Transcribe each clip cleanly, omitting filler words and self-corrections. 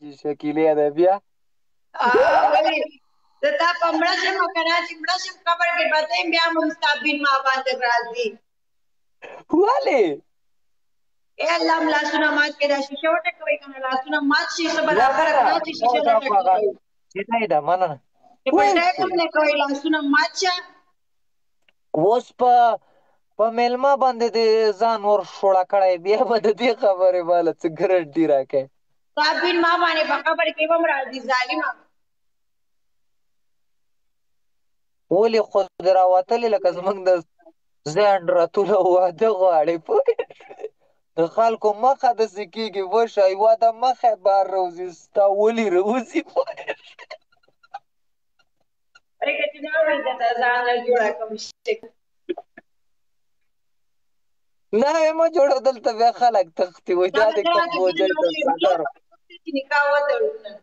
چې شکیلې ده بیا. ولې زه تا په مړه شم که نه، چې مړه شم قبر کې پرته یم، بیا هم ستا بین ما باندې راځي. ولې؟ ای الله، هم لاسونه مات کړي، دا شیشه وټکوئ که نه لاسونه مات شي، څه برابره کړه چې شیشه نه ټکوئ. جینۍ ده، مننه. چې پټی هم نه کوئ، لاسونه مات شه. اوس په مېلمه باندې د ځان ور شوړه کړی، بیا به د دې خبرې باله څه ګرنټي راکوې؟ ستا بین ما باندې په قبر کې هم راځي ظالمه. ولې خو دې راوتلې لکه زموږ د ذهن راتوله واده غواړې، پوه د خلکو مخه داسې کېږي، وشه یوه د مخه بار روځي، ستا ولې روځي، پوه پرېږده چې نه وایي درته ځان له جوړه کوم شي. نه مه جوړو، دلته بیا خلک تښتي، وایي دا د کوم بوجۍ د سفر چې نکاح وتړو نن.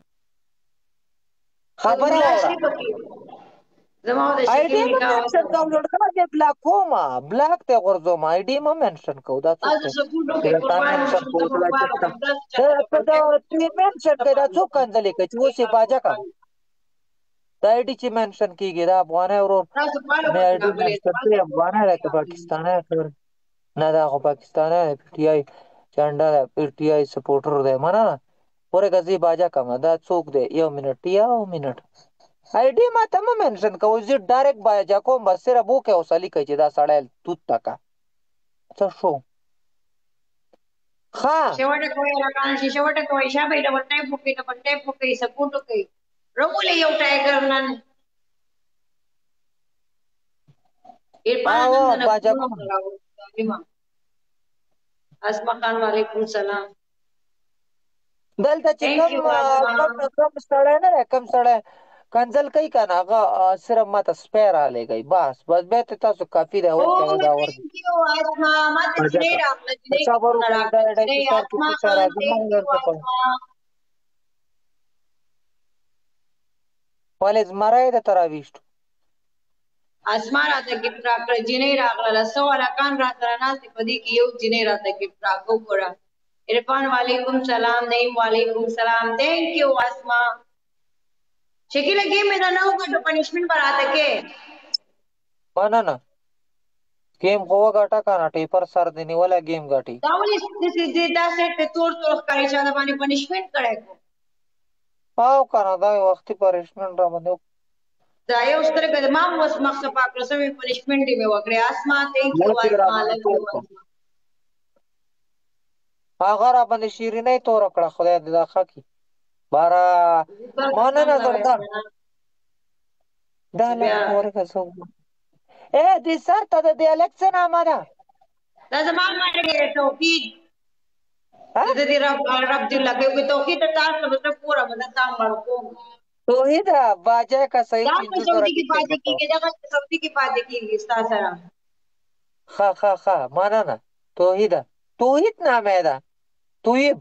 خبره واوره. زما د آی ډي شکیل مه نکاح منشن وتړو. کوم، لړکا دې بلاک کوم، بلاک ته غورځوم. آی ډي مه منشن کو، دا څوک تاسو دی سپورټ چې وکړئ، دا تا قربان منشن شم، کو؟ زه به دا فالو چې کوم تاسو ته چاته ته ډبل دا ټیپ تی منشن کوي، دا څوک کنځلې کوي چې اوس یې باجه کړه؟ دا آی ډي چې منشن کیږي دا افغاني ورور تاسو فالو مې کړئ آی ډي راغلي منشن زما کړی، سپورټ افغاني دی که وکړئ. پاکستانی؟ خبر نه، دا خو پاکستانی دی، پي ټي آی چنډه ده، پي ټي آی سپورټر دی. مننه ورګه، زه یې باجه کړم. دا څوک دی؟ یو منټ، یو منټ، آی ډي ما ته مه منشن کوئ، زه ډایرکټ باجه کوم. بس صرف وکړئ او لیکئ چې دا سړی توت تکه څه شو. ښه شیشه وټکوئ هلکان، شیشه وټکوئ، شابه ډبل ټیپ وکړئ، ډبل ټیپ وکړئ، سپورټ وکړئ. راولئ یو ټایګر نن. عرفان او نن د باجه نکلونو کوم. راوړو ظالمه. اسما خان وعلیکم سلام. دلته چې ثانک کم یو اسما. کم کم سړی نه دی، کم سړی کنځل کوي که نه، هغه صرف ما ته سپی رالیږئ، بس بس، بیا ته تاسو کافي دی. او وکړه دا ورځ ثانک یو اسما، ما ته باجه جنۍ کا راغله، جنۍ صبر ګفټونه وکړئ. راکړه دا ډای جنۍ. کې سر کې اسما څه خان راځي ثانک مونږ یو درته په اسما. ولې زمری د تراویشتو اسما راته ګفټ راکړه، جنۍ راغله، څو هلکان راسره ناست دي، په دې کې یو جنۍ راته ګفټ راکړه. وګوره. عرفان وعلیکم سلام، نعیم وعلیکم سلام، ثانک یو اسما. شکیله ګیم مې دا نه وګټو، پنشمنټ به راته کې. مننه، ګیم خو وګټه که نه، ټیپر سر دې نیولی، ګیم ګټي. دا ولې داسې دې دا سیټ ته تور تور ښکاري، چا د باندې پنشمنټ کړی کو؟ او که نه دا وختي پنشمنټ را باندې. دا یو سترګه د ما هم اوس مخ صفا کړه، سمې پنشمنټ مې وکړې. اسما ثانک یو لوټې را اسما، باندې لو تور یو کړه، اسما. هغه را باندې شیرینۍ توره کړه، خدای دې دا ښه کړي. بارا مننه زردار. دا چې لک بیا ورکه څوک اے دې سر ته د دې الک څه نامه ده؟ دا زما ملګری توحید. ها؟ د دې رب رب دې لګوي توحید، تاسو به زه پوره به زه تا مړ کوم. توحید باجه کا صحیح. دا په 5000 سعودي کې ګفټ پاتې ورکوه. کېږي، دغه په سعودي کې پاتې کېږي ستا سره. ښه ښه ښه، مننه توحید. توحید نامه ده توحید.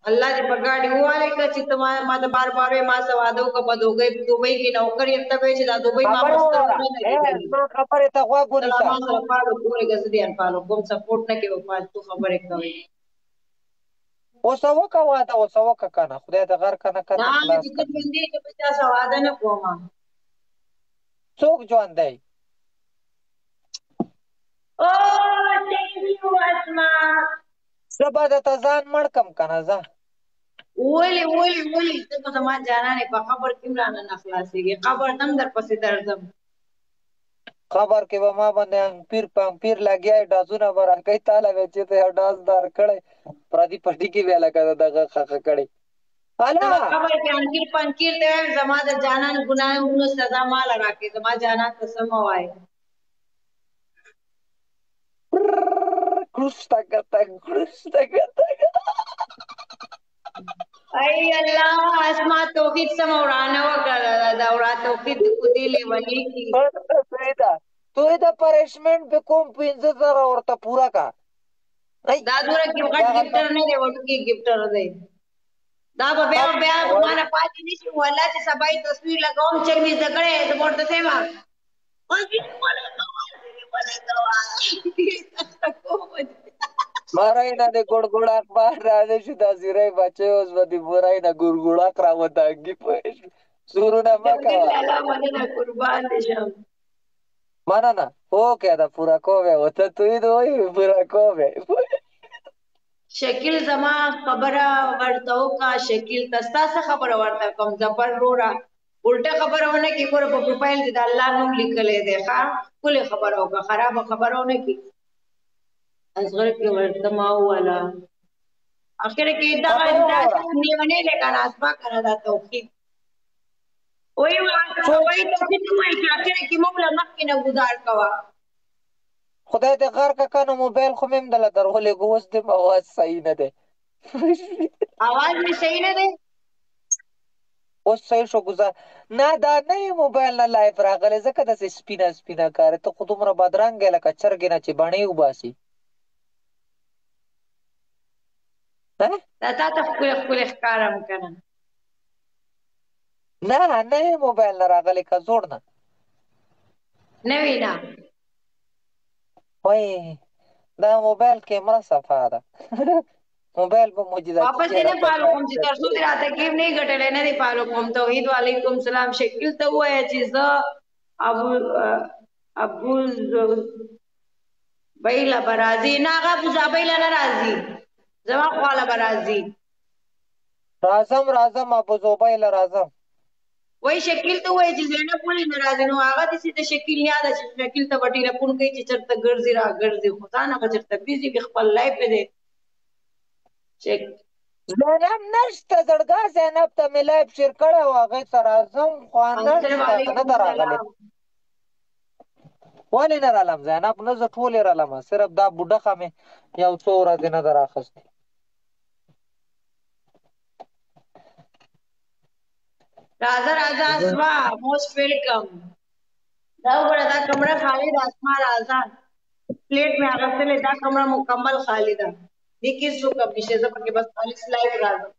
الله دې په ګاډي وواله که چې ته ما ته بار بار وې ما سره واده وکړه، په دوبۍ دوبۍ کې نوکر یم، ته وایې چې دا دوبۍ ما خبره په سترګو واوره نه ده اے لیدلې. زما خبرې ته غوږ ته لا ونیسه. ما سره فالو ګورې که زه دې انفالو کوم، سپورټ نه کوې، فالتو خبرې کوې. اوس وکه واده، اوس وکه که نه خدای دې غر که نه نه کته خلاص چې که. ته ژوندی یې، زه به چا سره واده نه کوم. څوک ژوند دی؟ او ثانک یو اسما. زه به درته ځان مړ کم که نه ځه. ولې ولې ولې؟ ته خو زما جانانې په قبر کې هم رانه نه خلاصېږې، قبر ته هم درپسې درځم. قبر کې به ما باندې انګپیر پنګپیر لګیا یې، ډازونه به راکوي، تاله به چې ته یو ډاز در کړی پردي پټي کې بیا لکه دغه ښخه کړی. زه هله به قبر کې انکیر پنکیر ته وایم زما د جانان ګناهونو سزا ماله راکړې، زما جانان ته څه مه وایې. کړوس تګ تګ کړوس تګ تګ. ای الله، اسما توحید سم ورانه وکړه، دا ورا توحید د کودې لیونی کی. توحیده توحیده پرشمنټ به کوم، 5000 ورته پوره کا. ای دا دوره کې غټ دغه ګفټر نه دی، وړوکی ګفټر دی. دا به بیا بیا مانه پاتې نشي والله، چې سبا یې تصویر لګوم، چل مې زده کړی، زه به ورته څه یم، ځینې ولګوه، ځینې ولګوه. مارای نه د ګړګړ اخبار را نه شي دا زیری بچی اوس به د مورای نه ګړګړاک را ودانګي پوه شوې سورونه مه ستمګر کوه لالا مننه قربان دې شم. مننه اوکې دا پوره کومه وته توی دوی پوره کومه. شکیل زما خبره ورته وکړه، شکیل ته ستا څه خبره ورته کوم ظفر وروره، الټه خبره ونه کړي. ګوره په پروفایل دې د الله نوم لیکلی دی، ښه ښکلې خبره وکړه، خرابه خبره ونه کړي. اصغر کې ورته ما وواله اخر کې دغه خبره دا وره نیونې دی که نه اسما که نه دا توحید وایي څوک وایي توحید ووایي چې اخر کې موږ له مخکې نه ګزار کوه. خدای دې غرق که نو موبایل خو مې هم دله درولېږو، اوس دې اواز صحیح نه دی. اواز مې صحیح نه دی؟ اوس صحیح شو ګزار نه دا نه موبایل نه لایف راغلی ځکه داسې سپینه سپینه کارې ته خو دومره بدرنګ یې لکه چرګې نه چې بڼې وباسي. ها؟ دا تا ته ښکلې ښکلې ښکارم که نه؟ نه نوی موبایل نه راغلی که زوړ نه؟ نوی نه. وای دا موبایل کیمره صفا ده. موبایل به معجزاتي واپس دې چهره نه فالو پیدا کوم چې تر څو دې راته ګیم نه ګټلی نه دې فالو کوم. توحید وعلیکم سلام. شکیل ته ووایه چې زه ابو ابو بیله به راځي نه، هغه ابو زابیله نه راځي، زما خواله به راځي. راځم راځم ابو زوبیله راځم. وای شکیل ته وایي چې زینب ولې نه راځي؟ نو هغه داسې د شکیل نیا ده چې شکیل ته به ټیلیفون کوي چې چېرته ګرځي را ګرځي، خو ځانه به چېرته بیزي وي، خپل لایف دی. زینب نشته زړګا، زینب ته مې لایف شیر کړی و، هغې ته راځم خو انصر نشته، نه وعلیکم ده راغلې. سلام. ولې نه رالم زینب؟ نه زه ټولې رالم، صرف دا بوډخه مې یو څو ورځې نه ده راخستې. راځه راځه اسما، موسټ ویلکم. دا وګوره دا کمره خالي ده، اسما راځه، پلیټ مې اخیستلې، دا کمره مکمل خالي ده، دې کې څوک هم نشته، زه پکې بس خالص لایف راځم.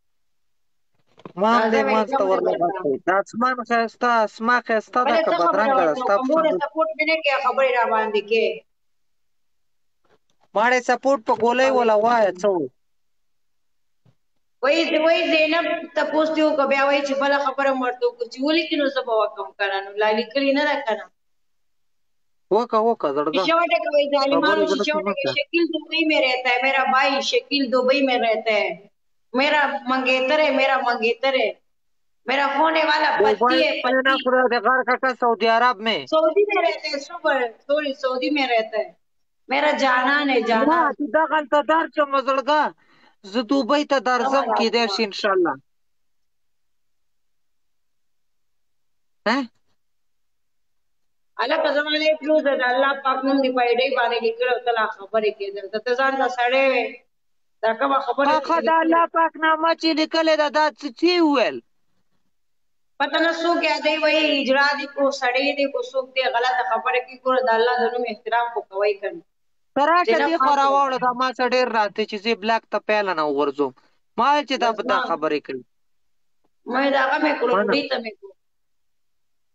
ما هم راځه دې مانځ ته ویلکم دې ورلغه درته. کړی. د اسمان ښایسته اسما ښایسته ده بله که څه خبره بدرنګه ده ورته ستا وکړم په وروره؟ شان؟ سپورټ مې نه کوې، خبرې را باندې کې. ماړې سپورټ په ګولۍ ولا وایه څه وایي؟ وایي وایي زینب تپوس دې وکړه، بیا وایي چې بله خبره مې ورته وکړه چې ولیکي نو زه به وکړم که نه، نو لا لیکلي نه ده که نه. وکه وکه زړګا شیشہ وٹکے ظالمانو خبرې زړه شیشہ کې مه وٹکے. کړه. شکیل दुबई में रहता है मेरा भाई، शकील दुबई में रहता है، मेरा मंगेतर है، मेरा मंगेतर है، मेरा होने वाला पति दुबई है में ना पति. خدای دې غرق کړه سعودي عرب میں. सऊदी में रहता है، सुपर सॉरी सऊदी में रहता है، मेरा जानान है نه जानान. چې دغلته درشم زړګا، زه دوبۍ ته درځم کېدای شي انشاءالله. ها هلکه زما لایف لوز ده، د الله پاک نوم دې په ایډۍ باندې لیکلی او ته لا خبرې کوې دلته، ته ځان ته سړی وې، دا کومه خبره ښه چې ښه دې د لیکلې الله پاک نامه چې لیکلې ده دا څه څه وویل؟ پته نه څوک یادوي، وایي اجرا دې کو سړی دې کو څوک دې غلطه خبره کوي. ګوره د الله د نوم احترام خو کوئ که نه؟ ته راشه زینب دې خو خان راواوړه، دا ما څه ډېر راته چې زه بلاک ته پیاله نه وغورځوم، ما ویل چې دا به دا زما خبرې کوي. مې دا هغه مې کړو منه ډوډۍ ته مې کړو.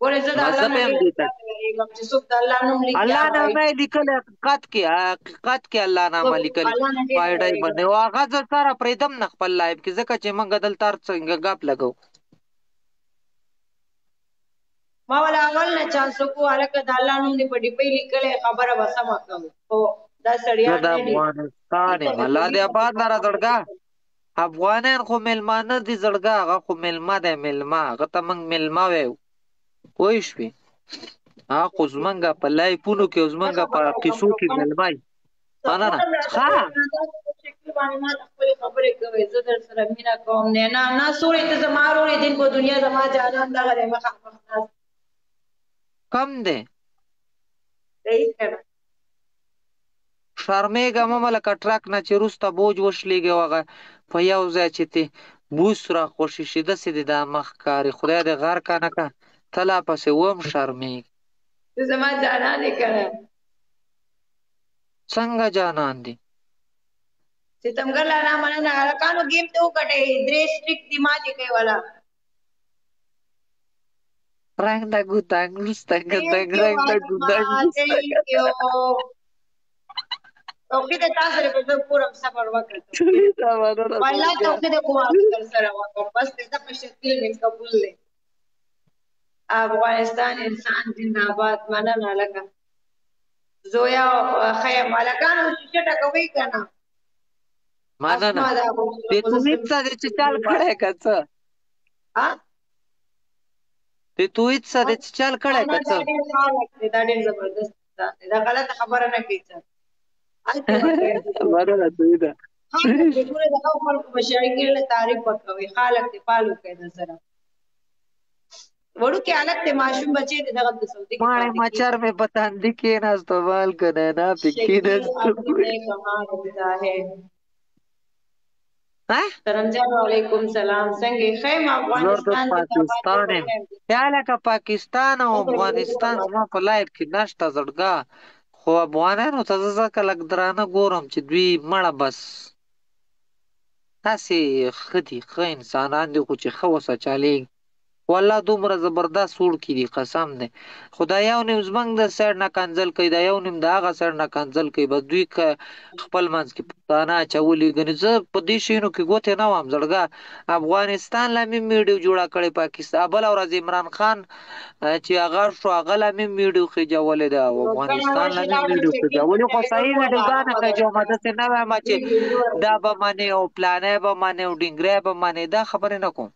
ګوره زه د زه الله نه به هم ډېره دې ته زیاته وېرېږم چې څوک د الله نوم لیکي الله هغه نامه یې لیکلې، حقیقت کې حقیقت کې الله نامه لیکلې الله نه په ډېره ایډۍ وېرېږم. باندې. او هغه زه سره پرېږدم نه خپل لایف کې، ځکه چې موږ دلته هر څنګه ګپ لګو. ما ولا اول نه چانس وکړو، هلکه د الله نوم دې په ډیپۍ لیکلی، خبره به سمه کوو، خو دا زه سړیان د نه دي. افغانستان یم، الله دې آباد لره زړګا. افغانان خو مېلمانه دي زړګا، هغه خو مېلمه دی مېلمه، هغه ته موږ مېلمه وایو پوه شوې؟ هغه خو زمونږ په لایفونو کې او څه زمونږ په خبره وکړم قصو کې وکړم مېلمه وي. مننه سپورټ هم راته ښه کوي که نه؟ تاسو په شکل باندې ما ته خپلې خبرې کوئ، زه در سره مینه کوم. نه نه نه سورې ته زما ورور یې، دین په دنیا زما جانان دغه دی، مخامخ ناست کم دی. دی که نه؟ شرمېږه مه لکه ټرک نه چې وروسته بوج وشلېږي او هغه په یو ځای چې تې بوس را خوشې شي داسې دې دا مخ ښکاري. خدای دې غرقه نه کړه، ته لا پسې وم شرمېږي. ته زما جانان یې که نه؟ څنګه جانان دي؟ ستمګر لالا مننه. هلکانو ګیم ته وګټئ، درې سټریک دي ماتې کوي والا. رنګ د ګوتنګ لوستنګ Thank دنګ you رنګ د Asma, ګوتنګ لوستنګ. thank you. توحید تا سره به زه ګورم، صبر وکړه توحید. دا مننه والله زړګیا. توحید کوم در سره وکړ، بس دې په شکل مې قبول دی. افغانستان انسان زنده‌باد. مننه لکه زویا خیر مالکانو شیشه ټکوي که نه؟ مننه. اسما دا دې تویت څه دې چې چل کړی که څه؟ ها؟ دې تویت څه دې چې چل کړی نه که دا څه؟ ډېر خالق دی، دا ډېر زبردست انسان دی، دا غلطه خبره نه کوي. څه هلته ورته مننه تویته. خالق دی ګوره، د هغو خلکو مشري کې له تعریف وکوي. خالق دی، فالو کوي د سره وړوکی هلک دی، ماشوم بچی دی، دغه د سعودي کې ماڼې پاتې مچر کېږي. مې په تندي کېناستو، بال که نه نه پې شکیل کېناستو. آفریدی کہاں رہتا ہے؟ ها؟ ترنجان وعلیکم سلام، څنګه یې؟ ښه یم. زه د افغانستان زنده‌باد. پاکستان ډېر یم. ښه یم. یا لکه پاکستان او افغانستان زما په لایف کې نشته زړګا، خو افغانانو ته زه ځکه لږ درانه ګورم چې دوی مړه بس هسې ښه دي، ښه انسانان دي، خو چې ښه وسه چلېږي والله دومره زبردست وړکي دي، قسم دی. خو دا یو نیم زمونږ د سایډ نه کنځل کوي، دا یو نیم د هغه سایډ نه کنځل کوي، بس دوی که خپل منځ کې پښتانه اچولي. ګنې زه په دې شیانو کې ګوتې نه وم زړګا. افغانستان لا مې ویډیو جوړه کړې، پاکستان بله ورځ عمران خان چې هغه شو هغه لا مې ویډیو خېجولې ده، او نو کله افغانستان لا ورشي مې لاړ ویډیو شي شکیل په خېجولې. خو ټلیفون صحیح وواله، ویډیوګانې هغه به خېجوم، درته داسې نه وایم چې ویډیو جوړه دا کړي. به منې او پلانی به منې او ډینګری به منې، دا خبرې نه کوم.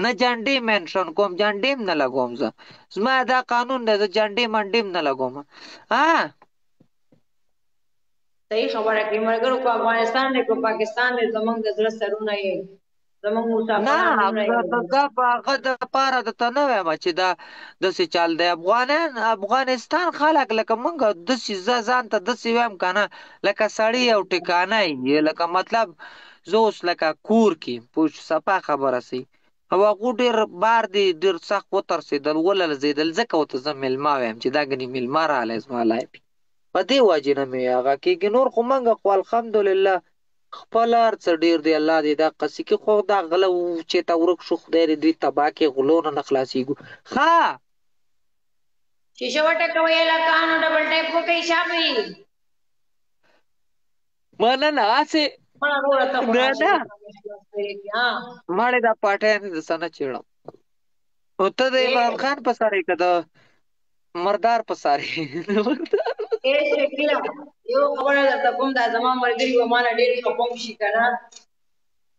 نه جنډې منشن کوم، جنډې هم نه لګوم زه، زما دا قانون دی، زه جنډې منډې هم نه لګوم. ها صحیح خبره کوي ملګرو، کو افغانستان دی کو پاکستان دی، زمونږ د زړه سرونه یې، زمونږ نه مسافران وروڼه یې. دا په هغه د پاره د ته نه وایم چې دا داسې چل دی. افغانان افغانستان خلک لکه مونږ داسې، زه ځان ته داسې وایم که نه، لکه سړی او ټکانه یې، لکه مطلب زه اوس لکه کور کې یم، پوه شو، صفا خبره سي. او هغو ډېر بار دی، ډېر سخت وترسېدل، ولړزېدل، ځکه ورته زه مېلمه وایم چې دا ګنې مېلمه راغلی زما لایف، په دې وجې نه مې هغه کېږي. نور خو مونږ خو الحمدلله خپل هر څه ډېر دی، الله دې دا قصي کې خو دا غله چې ته ورک شو، خدای دې دوی تباه کړي، غلو نه نه خلاصېږو. ښه شیشه وټکوئ هلکانو، ډبل ټیپ وکړئ شابي. مننه هسې مړه وروره ته خو نه راشه نه ها مړې دا پاټی نه د څه نه چېړم. نو ته د اے عمران خان په سر یې که د مردار په سر یې؟ اے شکیلا، یو خبره درته کوم، دا زما ملګري به مانه ډېر خفه هم شي که نه،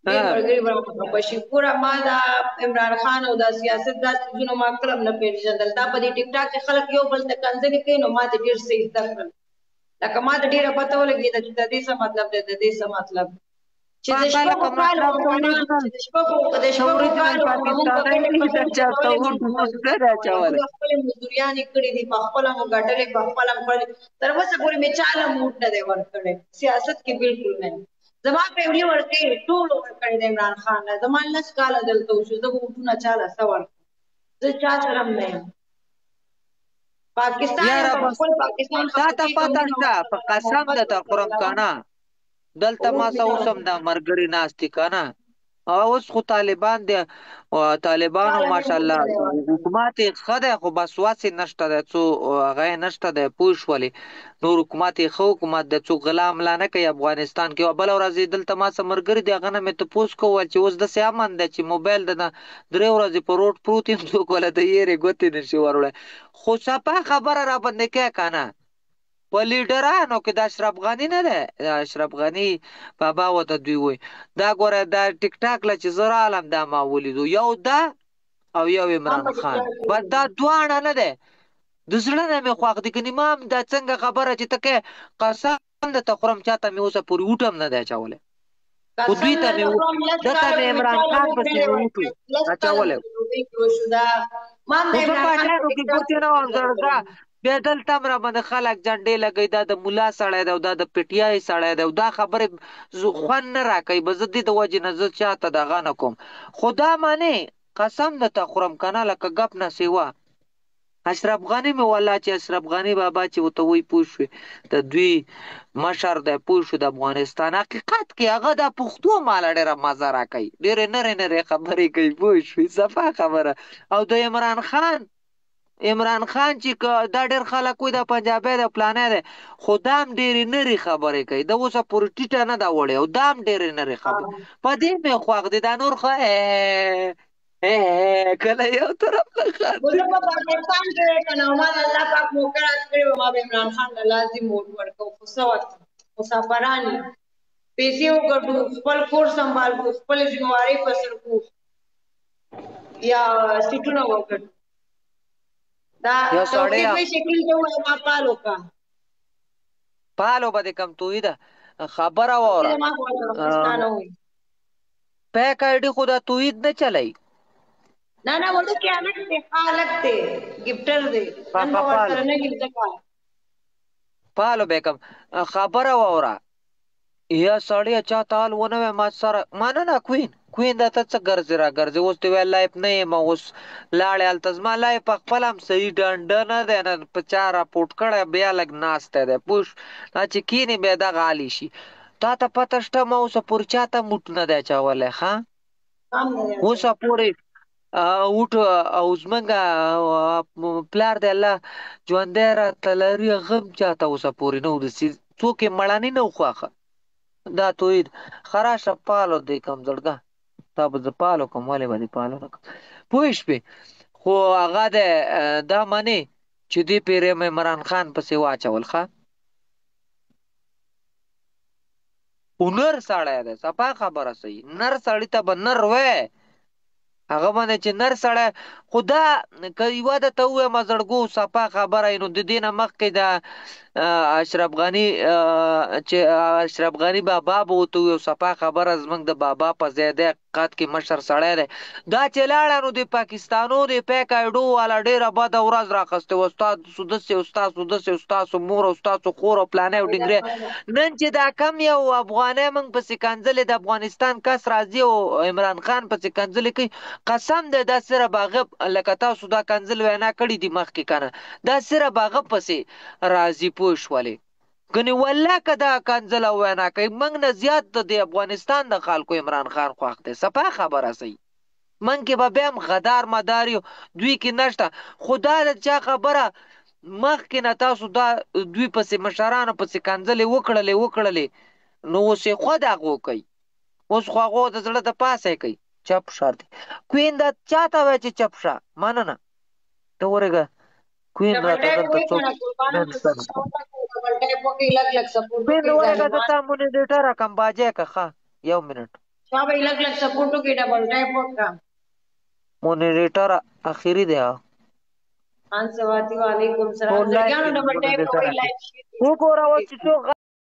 ډېر ها ملګري به رانه خفه شي. ګوره ما دا عمران خان او دا سیاست دا څیزونه ما کله هم نه پېژندل. دا په دې ټیک ټاک کې خلک یو بل ته کنځلې کوي، نو ما ته ډېر څه یې زده کړل. لکه ما ته ډېره پته ولګېده چې د دې څه مطلب دی، د دې څه مطلب، چې د پاتا شپږو لکه کالو مطلب خو ته که نه، اوریجنل چې د شپږو د ته شپږو اوریجنل کالو خو به مونږ په پاکستانی ګټه نه په دا مونږ چا ته کولې، ووټ مونږ موټ مزدوري نه دی کوله، اچولی. مونږ خپلې مزدوریانې کړې دي، په خپله مو ګټلې، په خپله مو خوړلې، تر اوسه پورې مې چا له ووټ نه دی ورکړی، سیاست کې بالکل نه یم. زما فیملي ورکوي، ټولو ورکړی دی عمران خان له. زما 10 کاله دلته وشو، زه به ووټونه چا له څه ورکړم؟ زه چا سره هم نه یم. پاکستان یم، یاره په بس خپل پاکستان تا خفه ته کېږم، پته مینه شته په ورسره لرم، قسم محبت د ته ورسره خورم لرم. که نه، دلته ووټ ما مې سره چا اوس له هم دا مرګري ناست دي که نه. او اوس خو طالبان دی، او طالبانو چا له مې ووټ ماشاءالله نه دی ورکړی. حکومت یې ښه دی، خو بس وس یې نشته دی، څو هغه یې نشته دی، پوه شولې. نور حکومت یې ښه حکومت دی، څوک غلا ملا نه کوي افغانستان کې. او بله ورځ یې دلته ما سره ملګري دي، هغه نه مې تپوس کوه چې اوس داسې امن دی چې موبایل د نه 3 ورځې په روډ پروت یم، څوک وله د یېرې ګوتې نه شي وروړی. خو صفا خبره را باندې کوي که نه، په لیډرانو کې د اشرف غني نه دی، اشرف غني بابا ورته دوی وایي. دا ګوره دا ټیک ټاک له چې زه رالم دا ما ولیدو، یو دا او یو هم عمران په ټیک خان، ټاک کې بس دا ولیدل. دواړه نه دی د زړه نه مې خوښ دي. کني ما هم دا څنګه خبره چې ته کوې، قسم درته خورم چاته مې اوسه پورې ووټ هم نه دی اچولی، خو قسم دوی ته درته مې خورم 10 ده ته کاله مې کې مې عمران چا له خان ووټ نه پسې دی مې ووټ ورکړی، 10 کاله اچولی. مې په دوبۍ کې وشو. دا ما هم د خو زه عمران خان په پاټانو ټیک کې ټاک ګوتې کې نه وم زړګا. وپېژندلم. بیا دلته هم راباندې خلک جنډې لګوي، دا د ملا سړی دی او دا د پي ټي آی سړی دی، او دا خبرې خوند نه راکوي. به زه دې د وجې نه زه چاته دغه نه کوم، خو دا معنې قسم درته خورم که نه، لکه ګپ نه سیوا اشرف غني مې والله چې اشرف غني بابا چې ورته وایي پوه شوې، د دوی مشر دی، پوه شو د افغانستان حقیقت کې هغه د پښتو ماله ډېره مزه راکوي، ډېرې نرې نرې خبرې کوي، پوه شوې، صفا خبره. او د عمران خان عمران خان چې دا ډېر خلک وایي دا پنجابی دی پلانی دی، خو دا هم ډېرې نرې خبرې کوي، د اوسه پورې ټیټه نه ده وړې او دا هم ډېرې نرې خبرې، په دې مې خوښ دی. دا نور خو کله یو طرف له خو زه په پاکستان کې وې که نه، ما د الله پاک موقع راکړې وه، ما به عمران خان له لازم ووټ ورکړو. خو څه وخت مسافران یو، پیسې وګټو، خپل کور سنبال کړو، خپلې ذمهوارۍ په سر کړو یا سیټونه وګټو. دا توفیق وی شکیل ته ووایه ما پال وکړه. پالو به دې کم توی ده خبره واوره. پیک آی ډي خو دا توحید نه چلای. نه نه، وړوکی هلک دی، ښه هلک دی، ګفټر دی، نن به ورسره نه یم ځکه پالو به کم. خبره واوره یا سړیه، چا ته حال ونه وایه. ما سره مننه. کوین کوین، دا ته څه ګرځې را ګرځې؟ اوس دې ویل لایف نه یم، اوس لاړې هلته. زما لایف په خپله هم صحیح ډنډه نه دی، نه په چا راپورټ کړی، بیا لږ ناستی دی. پوه شو دا چې کښېنې بیا دغه حالي شي. تا ته پته شته ما اوسه پورې چا ته موټ نه دی اچولی؟ ښه، اوسه پورې اوټ او زمونږ پلار دی الله ژوندی راته لري، هغه هم چاته اوسه پورې نه ورسي، څوک یې مړانې نه خوښه. دا توحید ښه راشه پالو دې کوم زړګه، تا به زه پالو کوم، ولې به دې پالو نه کوم؟ پوه شوې؟ خو هغه دی دا منې چې دې پیرې مې عمران خان پسې واچول. ښه خو نر سړی دی، صفا خبره صحیح، نر سړی ته به نر وی، هغه باندې چې نر سړی. خو دا که یوه درته ووایم زړګو، صفا خبره یې، نو د دې نه مخکې د اشرف غني چې اشرف غني بابا به ورته ووایو، صفا خبره زموږ د بابا په ځای دی، حقیقت کې مشر سړی دی. دا چې لاړه نو د پاکستانو د پیک ایډو والا ډېره بده ورځ راخستې وه، ستاسو داسې او ستاسو داسې او ستاسو مور او ستاسو خور او پلانی او ډینګری. نن چې دا کم یو افغانی موږ پسې کنځلې، د افغانستان کس راځي او عمران خان پسې کنځلې کوي، قسم دی دا صرف هغه لکه تاسو دا کنځل وینا کړي دي مخکې که نه، دا صرف هغه پسې راځي. پوه شولې؟ ګنې والله که دا کنځل او وینا کوي، موږ نه زیات د دې افغانستان د خلکو عمران خان خوښ دی. صفا خبره صحیح، موږ کې به بیا هم غدار مدار یو، دوی کې نشته. خو دا د چا خبره مخکې نه تاسو دا دوی پسې مشرانو پسې کنځلې وکړلې وکړلې، نو اوس یې خود هغو کوي، اوس خو هغو د زړه د پاسه یې کوي. چپ شه دی کوین، دا چاته وایي چې چپ شه؟ مننه ته ورګه کوین ډبل راته ټیپ دلته وای څوک کنه قربانم منشن کو ډبل ټیپ وکي، لګ لګ سپورټ کوین وکي ورګه زه ظالمان. تا مونیټر کم باجه که. ښه یو منټ. شابه لګ لګ سپورټ وکي، ډبل ټیپ وکړه. مونیټر اخیری دی. خان سواتی وعلیکم سلام ټول لایف زړګانو، کې ډبل ټیپ مونیټر کوي، اخیری. لایک شیر. وګوره اوس چې څوک